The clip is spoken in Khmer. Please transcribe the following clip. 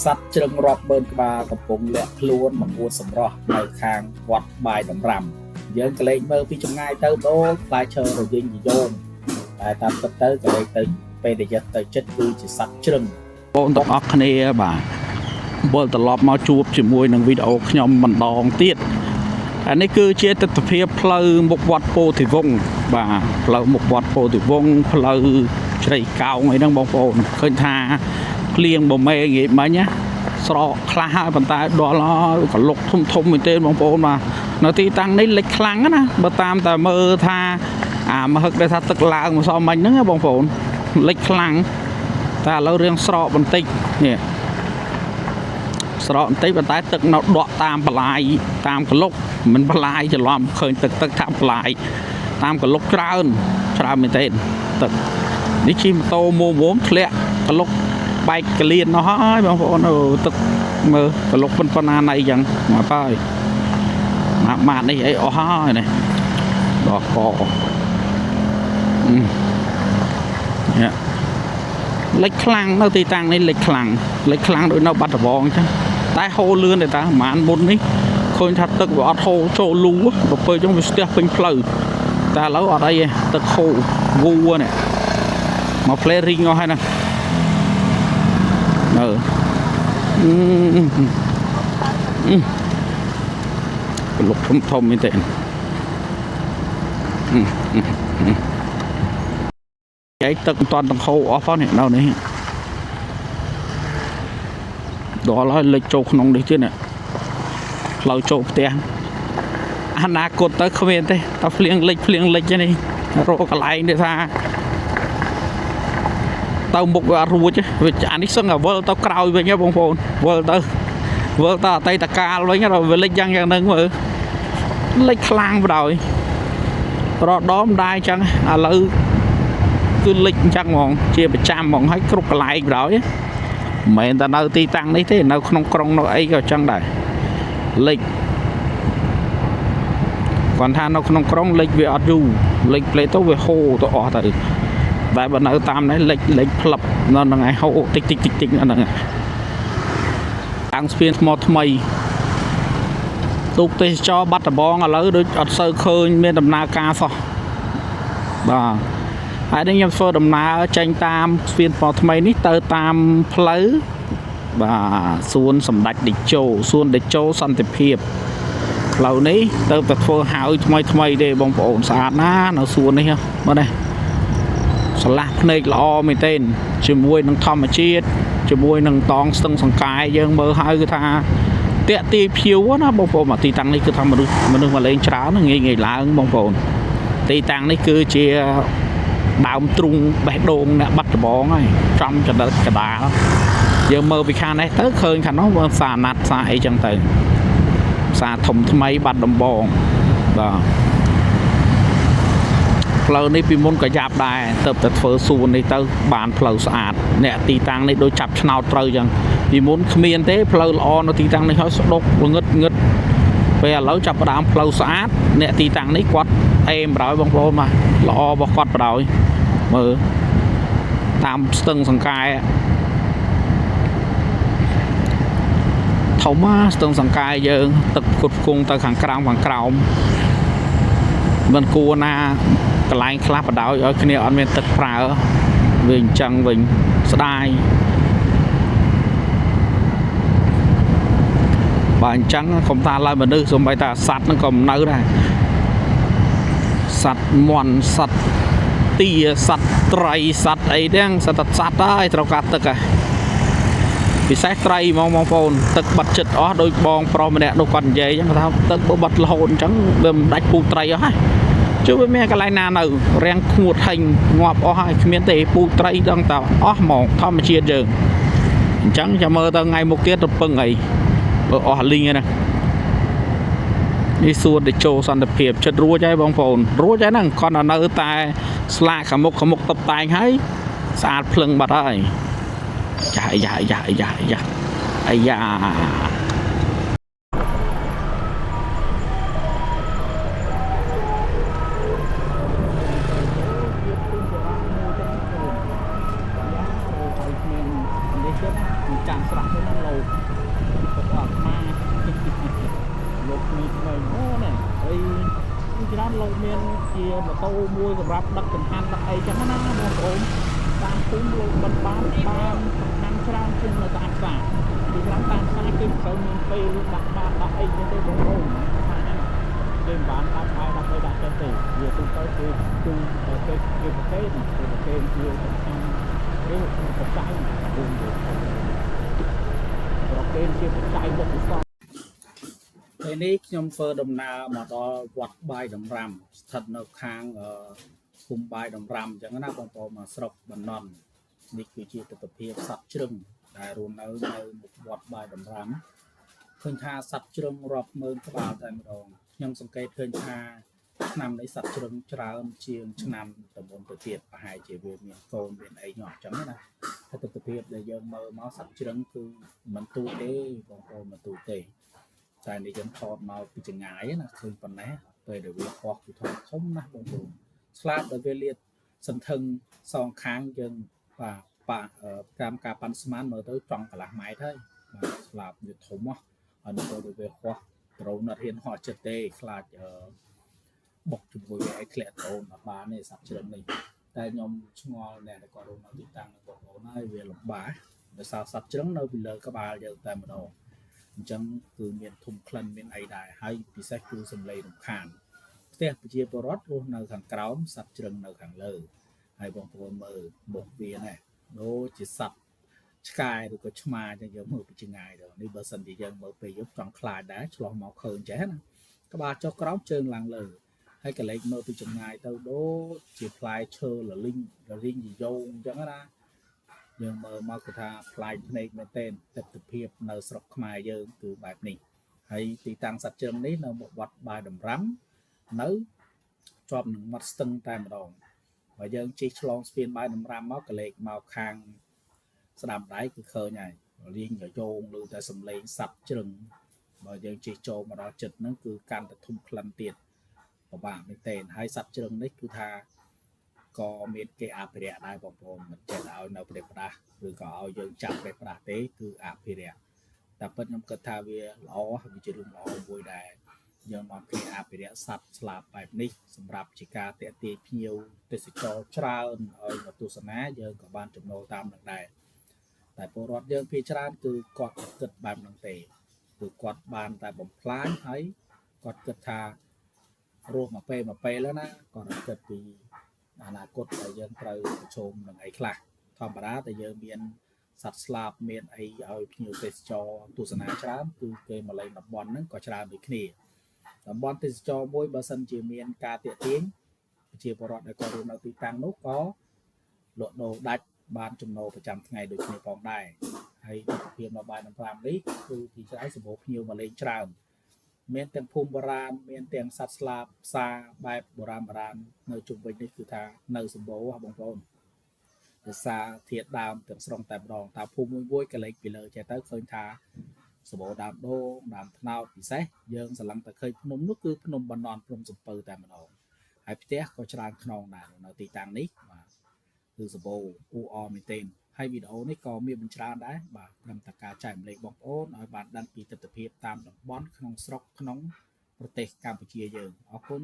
សត្វជ្រឹងរាប់ម៉ឺនក្បាលកំពុងលាក់ខ្លួនមកអួតសម្រស់នៅខាងវត្តបាយដំរាំយើងក៏លេចមើលពីចម្ងាយទៅដូចផ្លែឈើរយិញរយោងតែតាមពិតទៅក៏លេចទៅពេលដែលយកទៅចិត្តគឺជាសត្វជ្រឹង បងទាំងអស់គ្នាបាទវិលត្រឡប់មកជួបជាមួយនឹងវីដេអូខ្ញុំម្ដងទៀតអានេះគឺជាទស្សនភាពផ្លូវមុខវត្តពោធិវង្សបាទផ្លូវមុខវត្តពោធិវង្សផ្លូវជ្រៃកោងអីហ្នឹងបងប្អូនឃើញថាភ្លៀងបមេងាយមិញណាស្រកខ្លះហើយប៉ុន្តែដល់ហើយកលុកធំធំមែនទេបងប្អូនបាទនៅទីតាំងនេះលិចខ្លាំងណាស់បើតាមតែមើលថាអាមហឹកដែលថាទឹកឡើងមកសមមិញហ្នឹងណាបងប្អូនលិចខ្លាំង តែឥឡូវរឿងស្រកបន្តិចនេះស្រកបន្តិចប៉ុន្តែទឹកនៅដក់តាមបន្លាយតាមកលុកមិនបន្លាយច្រឡំឃើញទឹកទឹកតាមបន្លាយតាមកលុកច្រើនច្រើនមែនទែនទឹកនេះជិះម៉ូតូមួមធ្លាក់កលុកបែកកលៀននោះហើយបងប្អូនអើទឹកមើលកលុកប៉ុណ្ណាណៃចឹងមកហើយម៉ាក់ម៉ាក់នេះអីអស់ហើយនេះដល់កអឺនេះ លិចខ្លាំងនៅទីតាំងនេះលិចខ្លាំងលិចខ្លាំងដូចនៅបាត់ដំបងអញ្ចឹងតែហូរលឿនទេតាប្រហែលមុននេះឃើញថាទឹកវាអត់ហូរចូលលូដល់ពេលអញ្ចឹងវាស្ទះពេញផ្លូវតែឥឡូវអត់អីទេទឹកហូរវូនេះមកផ្លេរីងអស់ហើយណាមើលអឺអឺក្លុកធំធំមែនទេអឺអឺចែកទឹកមិនតាន់ទាំងហូរអស់ផងនេះនៅនេះ ដល់ហើយលិចចូលក្នុងនេះទៀតនេះផ្លូវចូលផ្ទះអនាគតទៅគ្មានទេតែភ្លៀងលិចភ្លៀងលិចនេះរកកន្លែងនេះថាទៅមុខវាអត់រួចទេវាអានេះសឹងតែវិលទៅក្រោយវិញហ៎បងប្អូនវិលទៅវិលទៅអតីតកាលវិញដល់វាលិចយ៉ាងយ៉ាងហ្នឹងមើលលិចខ្លាំងបណ្ដោយរដមដែរអញ្ចឹងឥឡូវគឺលិចអញ្ចឹងហ្មងជាប្រចាំហ្មងហើយគ្រប់កន្លែងបណ្ដោយ មិនមែនតែនៅទីតាំងនេះទេនៅក្នុងក្រុងនៅអីក៏ចឹងដែរលិចគាត់ថានៅក្នុងក្រុងលិចវាអត់យូរលិចផ្លេទៅវាហូរទៅអស់ទៅតែបើនៅតាមនេះលិចលិចផ្លឹបនៅហ្នឹងឯងហូរតិចតិចតិចតិចនៅហ្នឹងឯងតាំងស្ពានថ្មថ្មីទូកទេសចរបាត់ដំបងឥឡូវដូចអត់សូវឃើញមានដំណើរការសោះបាទហើយនេះខ្ញុំធ្វើដំណើរចេញតាមស្ពានថ្មថ្មីនេះទៅតាមផ្លូវ បាទសួនសម្ដេចតេជោសួនតេជោសន្តិភាពផ្លូវនេះទៅតែធ្វើហើយថ្មីថ្មីទេបងប្អូនស្អាតណាស់នៅសួននេះហ៎មើលនេះស្រឡះភ្នែកល្អមែនទែនជាមួយនឹងធម្មជាតិជាមួយនឹងតងស្ទឹងសង្កែយើងមើលហើយគឺថាតាក់ទាយភៀវណាបងប្អូនមកទីតាំងនេះគឺថាមនុស្សមនុស្សមកលេងច្រើនណាស់ងាយងាយឡើងបងប្អូនទីតាំងនេះគឺជាដើមទ្រូងបេះដូងអ្នកបាត់ដំបងហើយចំចរិតកដាល យើងមើលពីខាងនេះទៅឃើញខាងនោះមើលផ្សារណាត់ផ្សារអីចឹងទៅផ្សារធំថ្មីបាត់ដំបងបាទផ្លូវនេះពីមុនក៏យ៉ាប់ដែរទៅតែធ្វើសួននេះទៅបានផ្លូវស្អាតអ្នកទីតាំងនេះដូចចាប់ឆ្នោតត្រូវចឹងពីមុនគ្មានទេផ្លូវល្អនៅទីតាំងនេះហើយស្ដុកងឹតងឹតពេលឥឡូវចាប់ផ្ដើមផ្លូវស្អាតអ្នកទីតាំងនេះគាត់អេមបណ្ដោយបងប្អូនបាទល្អរបស់គាត់បណ្ដោយមើលតាមស្ទឹងសង្កែ ធំណាស្ទឹងសង្កែយើងទឹកផ្គត់ផ្គង់ទៅខាងក្រោមខាងក្រោមមិនគួរណាកន្លែងខ្លះបដ ாய் ឲ្យគ្នាអត់មានទឹកប្រើវាអញ្ចឹងវិញស្ដាយបើអញ្ចឹងកុំថាឡើយមនុស្សសំបីតាសត្វហ្នឹងក៏មិននៅដែរសត្វមន់សត្វទាសត្វត្រីសត្វអីទាំងសត្វតែសត្វហើយត្រូវការទឹកហ៎ ពិសេសត្រីហ្មងបងប្អូនទឹកបាត់ចិត្តអស់ដោយបងប្រុសម្នាក់នោះគាត់និយាយអញ្ចឹងគាត់ថាទឹកបើបាត់រហូតអញ្ចឹងវាមិនដាច់ពូជត្រីអស់ហើយជួយវាមានកន្លែងណានៅរាំងខ្ងួតហិញងាប់អស់ហើយគ្មានទេពូជត្រីដល់តែអស់ហ្មងធម្មជាតិយើងអញ្ចឹងចាំមើលទៅថ្ងៃមុខទៀតទៅពឹងអីបើអស់លីងហើយណានេះសួនតេជោសន្តិភាពចិត្តរួចហើយបងប្អូនរួចហើយហ្នឹងគាត់នៅតែស្លាកខាងមុខខាងមុខតុបតែងហើយស្អាតភ្លឹងបាត់ហើយ យ៉ាយ៉ាយ៉ាយ៉ាយ៉ាអាយ៉ា នេះទៀតចាំស្រះទៅនឹងលោក ក្មេងៗអូនេះហើយច្រើនលោកមានជាម៉ូតូមួយសម្រាប់ដឹកចង្ហាន់ដឹកអីចឹងណាបងប្អូនតាមភូមិលោកមិនបានបានចង្ហាន់ច្រើនជាងនៅតាមផ្សារពីច្រើនតាមផ្សារគេមិនសូវមានពេលដាក់បានដាក់អីចឹងទេបងប្អូនថាគេមិនបានដាក់បាយដាក់អីដាក់ចឹងទេវាទូទៅគឺគឺគេគេប្រគេនគេប្រគេនជាចង្ហាន់ឬបច្ច័យរួមទៅប្រគេនជាបច្ច័យបុព្វស ពេលនេះខ្ញុំធ្វើដំណើរមកដល់វត្តបាយដំរាំស្ថិតនៅខាងភូមិបាយដំរាំអញ្ចឹងណាបងប្អូនមកស្រុកបណ្ណន់នេះគឺជាទស្សនវិជ្ជាសត្វជ្រឹងដែលរស់នៅនៅមុខវត្តបាយដំរាំឃើញថាសត្វជ្រឹងរាប់ម៉ឺនក្បាលតែម្ដងខ្ញុំសង្កេតឃើញថាឆ្នាំនេះសត្វជ្រឹងច្រើនជាងឆ្នាំទៅមុនទៅទៀតប្រហែលជាវាមានកូនមានអីញាស់អញ្ចឹងណាហើយទស្សនវិជ្ជាដែលយើងមើលមកសត្វជ្រឹងគឺមិនទូទេបងប្អូនមិនទូទេ តែនេះយើងថតមកពីចង្ងាយណាឃើញប៉ុណ្ណេះពេលដែលវាហោះគឺថតធំណាស់បងប្អូនស្លាបដែលវាលាតសន្ធឹងសងខាងយើងបាទបាតាមការប៉ាន់ស្មានមើលទៅចង់កន្លះម៉ែត្រហើយបាទស្លាបវាធំហ៎ហើយនៅពេលដែលវាហោះដ្រូនអត់ហ៊ានហោះចិត្តទេខ្លាចបុកជាមួយវាឲ្យធ្លាក់ដ្រូនអត់បានទេសត្វជ្រឹងនេះតែខ្ញុំឆ្ងល់អ្នកដែលគាត់រស់នៅទីតាំងនឹងបងប្អូនហើយវាលំបាកដោយសារសត្វជ្រឹងនៅពីលើក្បាលយើងតែម្ដងអញ្ចឹងគឺមានធុំក្លិនមានអីដែរហើយពិសេសគឺសំឡេងរំខានផ្ទះប្រជាពលរដ្ឋរស់នៅខាងក្រោមសត្វជ្រឹងនៅខាងលើហើយបងប្អូនមើលមុខវាណាដូចជាសត្វឆ្កែឬក៏ឆ្មាអញ្ចឹងយើងមើលពីចម្ងាយទៅនេះបើសិនជាយើងមើលពេលយប់ចង់ខ្លាចដែរឆ្លោះមកឃើញចេះណាក្បាលចុះក្រោមជើងឡើងលើហើយកលេចមើលពីចម្ងាយទៅដូចជាផ្លែឈើលលីងលលីងយោងអញ្ចឹងណាយើងមើលមកគឺថាប្លែកភ្នែកមែនទែនទស្សនភាពនៅស្រុកខ្មែរយើងគឺបែបនេះហើយទីតាំងសត្វជ្រឹងនេះនៅមុខវត្តបាយដំរាំនៅជាប់នឹងមាត់ស្ទឹងតែម្ដងបើយើងជិះឆ្លងស្ពានបាយដំរាំមកកលេចមកខាងស្ដាំដៃគឺឃើញហើយរៀងយោងឬតែសំឡេងសត្វជ្រឹងបើយើងជិះចូលមកដល់ចិត្តហ្នឹងគឺកាន់តែធំក្លិនទៀតពិបាកមែនទែនហើយសត្វជ្រឹងនេះគឺថាក៏មានគេអភិរក្សដែរបងប្អូនមិនចេះឲ្យនៅប្រេះផ្ដាស់ឬក៏ឲ្យយើងចាប់ប្រេះផ្ដាស់ទេគឺអភិរក្សតែពិតខ្ញុំគិតថាវាល្អវាជារឿងល្អមួយដែរយើងមកគេអភិរក្សសត្វស្លាបបែបនេះសម្រាប់ជាការទាក់ទាញភ្ញៀវទេសចរច្រើនឲ្យមកទស្សនាយើងក៏បានចំណូលតាមនឹងដែរតែពលរដ្ឋយើងភាគច្រើនគឺគាត់អត់គិតបែបហ្នឹងទេគឺគាត់បានតែបំផ្លាញហើយគាត់គិតថារស់មួយពេលមួយពេលណាគាត់អត់គិតពីអនាគតដែលយើងត្រូវប្រឈមនឹងអីខ្លះធម្មតាតែយើងមានសត្វស្លាបមានអីឲ្យភ្ញៀវទេសចរទស្សនាច្រើនគឺគេមកលេងតំបន់ហ្នឹងក៏ច្រើនដូចគ្នាតំបន់ទេសចរមួយបើសិនជាមានការទាក់ទាញប្រជាពលរដ្ឋដែលគាត់រស់នៅទីតាំងនោះក៏លក់ដូរដាច់បានចំណូលប្រចាំថ្ងៃដូចគ្នាផងដែរហើយទស្សនភាពនៅបាយដំប្រាំនេះគឺពីច្រើនសម្បូរភ្ញៀវមកលេងច្រើនមានទាំងភូមិបុរាណមានទាំងសត្វស្លាបផ្សារបែបបុរាណបុរាណនៅជុំវិញនេះគឺថានៅសម្បូរបងប្អូនដោយសារធាតុដើមទាំងស្រុងតែម្ដងតាមភូមិមួយមួយកលេចពីលើចេះទៅឃើញថាសម្បូរដើមដូងដើមត្នោតពិសេសយើងស្រឡឹងតែឃើញភ្នំនោះគឺភ្នំបណ្ដនភ្នំសំពៅតែម្ដងហើយផ្ទះក៏ច្រើនខ្នងដែរនៅទីតាំងនេះបាទគឺសម្បូរអ៊ូអរមែនទែនហើយវីដេអូនេះក៏មានបញ្ច្រើនដែរបាទត្រឹមតែការចែករំលែកបងប្អូនឲ្យបានដឹងពីទស្សនវិជ្ជាតាមតំបន់ក្នុងស្រុកក្នុងប្រទេសកម្ពុជាយើងអរគុណ